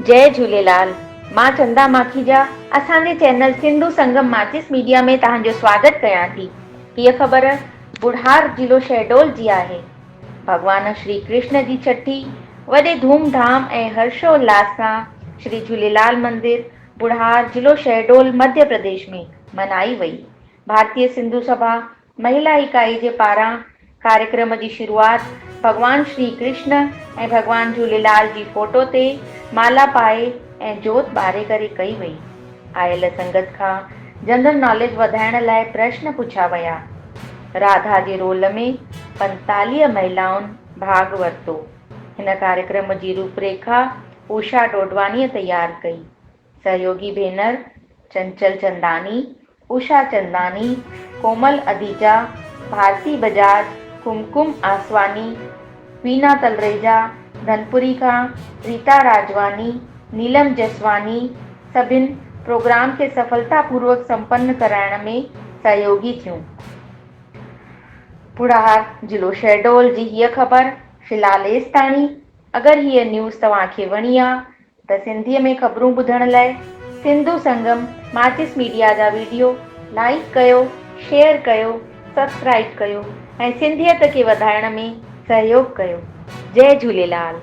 جئي جهوليلال مان چندا ماکيجا اسان جي چينل سنڌو سنگم ماچيس ميڊيا ۾ توهان جو سواگت ڪيان ٿي هيء خبر بڙهار ضلعو شهڊول جي آهي ڀڳوان شري ڪرشن جي ڇٺي وڏي ڌوم ڌام ۽ هرشو الهاس سان شري جهوليلال مندر بڙهار ضلعو شهڊول مڌيه پرديش ۾ منائي وئي ڀارتيه سنڌو سڀا مهلا اڪائي جي پاران ڪاريڪرم جي شروعات ڀڳوان شري ڪرشن ۽ ڀڳوان جهوليلال جي فوٽو تي مالا پائي ۽ جوت ٻاري ڪري ڪئي وئي. آيل سنگت کان جنرل ناليج وڌائڻ لاء پرشن پڇيا ويا. راڌا جي رول ۾ 45 مهلائن ڀاڳ ورتو. هن ڪاريڪرم جي روپريکا اوشا ڊوڊوانيء تيار ڪئي. سهيوڳي ڀينر چنچل چنداني، اوشا چنداني، ڪومل اڌيجا، ڀارتي بجاج، ڪمڪم آسواني، وينا تلريجا، ڌنپوري کان ريتا راجواني، نيلم جسواني سڀن پروگرام کي سڦلتا پوروڪ سمپن ڪرائڻ ۾ سهيوڳي ٿيون. پڙهار ضلعو شهڊول جي هيء خبر في الحال ايستاڻي، اگر هيء نيوز توهان کي وڻي آ ته سنڌيء ۾ خبرون ٻڌڻ لاء سنڌو سنگم ماچيس ميڊيا جا وڊيو لائيڪ ڪيو، شيئر ڪيو، سبسڪرائيب ڪيو ۽ سنڌيت کي وڌائڻ ۾ سهيوڳ ڪيو. جئي جهوليلال.